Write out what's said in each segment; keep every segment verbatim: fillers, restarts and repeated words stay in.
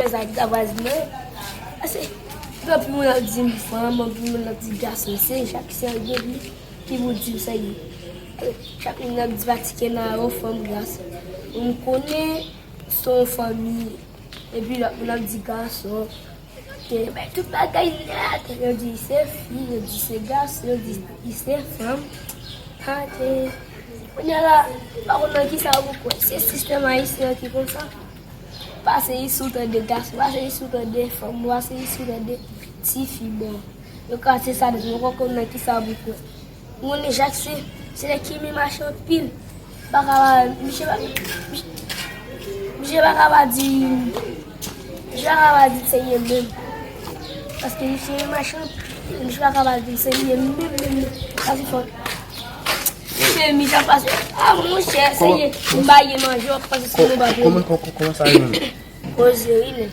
Sa ki ta vwazin mwen. Paske gen anpil moun ap di m fanm, anpil moun ap di gason. Se Jackson Guerrier ki pou di m sa ye. Chak moun ap di patike nan yo fanm gason. M konnen se yon fanmi. Epi lòt moun ap di gason. Ok, men tout bagay nèt. Yo di se fi, yo di se gason, yo di se fanm. Tande. Kounye a la, pa konn nan kisa pou kwè. Se sistèm ayisyen an ki konsa. Pase isi ou tande gason, pase isi ou tande fanm, pase isi ou tande tifi. Bon, yo ka se sa nèt, mwen poko konn nan kisa pou kwè. Mwen konnen Jackson se nèg ki renmen mache anpil. Pa ka pa, misye pa, misye pa ka pa di, misye pa ka pa di se ye menm. Paske misye renmen mache anpil, misye pa ka pa di se ye menm, menm, menm. Sa se fòt. Misye, misye ap pase. Ah, monchè, se ye. M ba ye manje, w ap pase sou nou ba ye. Kòman, kòman, kòman sa ye menm? Koze wi, nèg.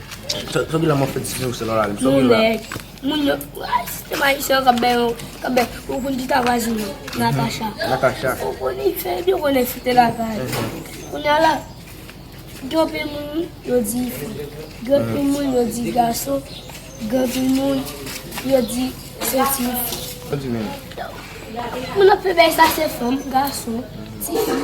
Tande la, m ap fè diskisyon sou la, m sòti la. Nèg, moun yo, ay, sistèm ayisyen an k ap bay, k ap bay, ou konn ki ta vwazin yo, Natacha. Natacha. Ou konn li fè byen, ou konn li foute lakay. Kounye a la, gen anpil moun, yo di fanm. Gen anpil moun, yo di gason. Gen anpil moun, yo di se tifi. Sa di menm? Moun ap fè bay sa se fanm, gason, tifi.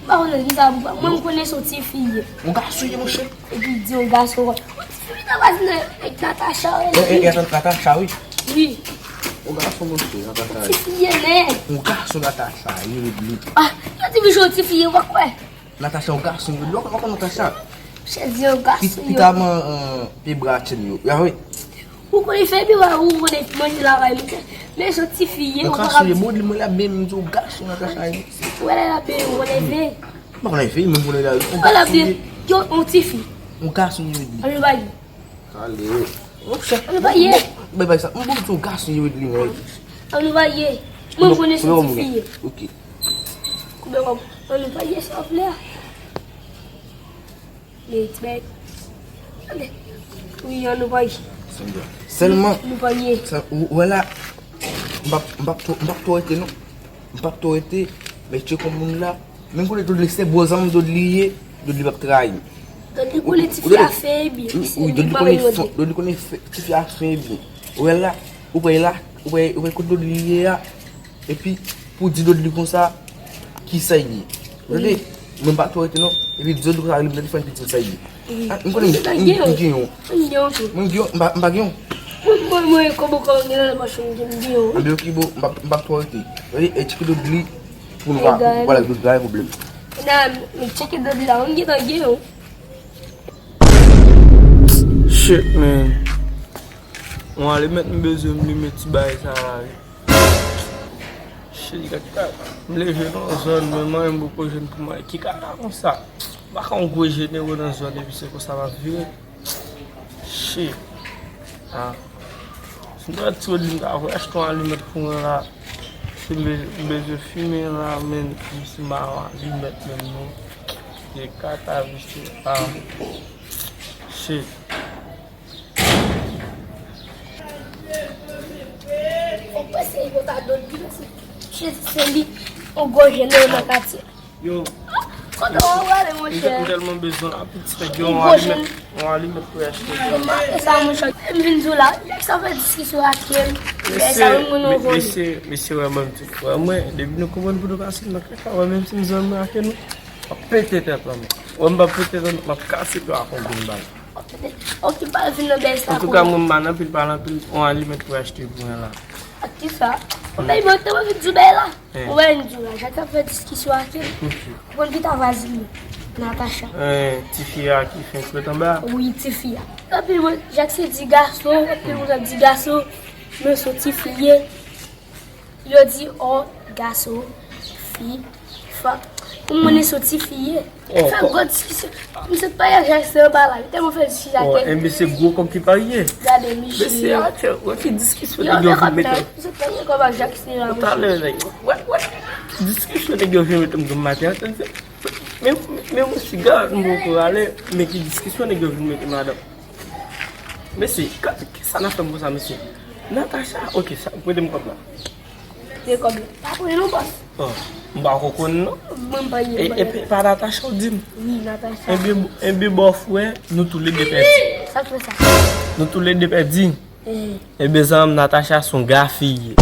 M pa konnen kisa pou fè. Mwen, m konnen se yon tifi ye. Yon gason ye, monchè. Epi di yon gason. Yon tifi ta vwazin nan, e Natacha, e, e, e, Natacha, wi. Wi. Yon gason, monchè, Natacha. Tifi ye, men. Yon gason, Natacha, ye, li. Ah, yon tifi, yon tifi ye, w pa kwè. Natacha, yon gason, yo. Lò, lò, Natacha. Chè di yon gason, yo. Pita man, euh, pi bra tchèn yo. Ya, wi. Ou konnen fè pi bra, ou konnen manje lakay, monchè. Men se yon tifi ye, ou pa ka di. Yon gason, yo, bon, li, mwen la, ben, m di yon gason, Natacha, ye. Ou wè la, la, ben, ou konnen fè. M pa konnen fè, men m konnen la, yon gason, ye. Yo, yon tifi. Yon gason, yo, li. Ann ba li. Kale. Monchè. Ann ba ye. Bon, bay sa. M bon, m di yon gason, yo, li, nèg. Ann ba ye. Mwen, m konnen se yon tifi ye. Ok. Koupe kòb. Ann ba ye, sa w vle a. Men, ti bèt. Wi, an nou pa ye. Sèlman, nou pa ye. Sa, ou, ou wè la, m p ap, m p ap twò, m p ap twò rete, non. M p ap twò rete, men tcheke moun la. Menm kote Dodly se bon zanmi Dodly ye, Dodly p ap trayi m. Dodly konnen tifi a fè byen. Wi, Dodly konnen tifi a fè byen. Ou wè la, ou wè la, ou wè, ou wè kote Dodly ye a. Epi, pou di Dodly konsa, kisa l ye. Tande, mwen pa twò rete non. Epi di Dodly konsa, li mete fè epi di sa l ye. Ah, m konnen, m gen yon. M gen yon tou. Mwen gen yon, m pa, m pa gen yon. Mwen, mwen, mwen, kòbo, kòbo, m gen nan pòch, m gen, m gen yon. Anben, ok, bon, m pa, m pa twò rete. Tande, e tcheke Dodly pou nou pa, pou pa la, pou pa gen pwoblèm. Nan, m tcheke Dodly la, m gen tan gen yon. Shit, man. Mwen ale mèt m bezwen m limen ti bagay sa la, wi. Shit, gad, gad. M leve nan zòn, men manyen m poko jwenn pou mwen. Ki kaka konsa? M pa ka yon gwo jenero nan zòn, epi se konsa m ap vire. Shit. Ah. Si m ta wè ti Rodlin ta vle achte yon alimèt pou mwen la. Si m bezwen, m bezwen fimen la, men si m pa yon alimèt menm non. Se kaka, visye. Ah. Shit. Ou panse yo ta dot li, paske Jezi se li yon gwo jenero nan katye. Yo. Kote w prale, monchè? M tèlman bezwen la, pitit, gen yon alimèt, yon alimèt pou achte. E sa, monchè, m vin di w la, nèg sa fè diskisyon ak Ken. Mesye, mesye, mesye, wè, mwen, m di, frè mwen, depi nou konprann pou nou pase nan kaka, wè, menm si m zanmi ak nou, m ap pete tèt lan, mwen. Wè, m p ap pete tèt, m ap kase twa konbyen bal. Ok, pa vin nan bèl sa. Antouka, mwen, m pa nan pil pale anpil, yon alimèt pou achte pou mwen la. Ak kisa? Ou bay mwen tan mwen vin di w bèl la. Ou wè, m di w la, Jack ap fè diskisyon ak li. Ou konn ki ta vwazin li? Natacha. Tifi a ki fenk ret anba? Wi, tifi a. Anpil moun, Jack se di gason, anpil moun ap di gason, men se yon tifi ye. Yo di, ò, gason, fi, fanm. Pou mwen, se yon tifi ye. Fè gwo diskisyon. M sot pale ak Jackson anba la. Li tèlman fè diskisyon ak li. Enben, se gwo kòb ki parye. Gade, mesye. Mesye, atè, wè ki diskisyon nèg yo vin mete. M sot pale kòb ak Jackson la, mesye. Talè, nèg. Wè, wè. Diskisyon nèg yo vin mete m granm maten an, tande. Men, men, men, mwen siga, m poko ale, men ki diskisyon nèg yo vin mete, madanm. Mesye, ka, kisa n ap fè m konsa, mesye? Natacha, ok, sa, prete m kòb la. Prete kòb la. Pa prete non, bòs. Oh, m pa ko konn non. Mwen m pa ye. E, e pa Natacha w di m? Wi, Natacha. Enben, enben, bò frè, nou tou le de pèdi. Sa k fè sa? Nou toulede pèdi. Ebyen zanmi m, Natacha se yon gafi.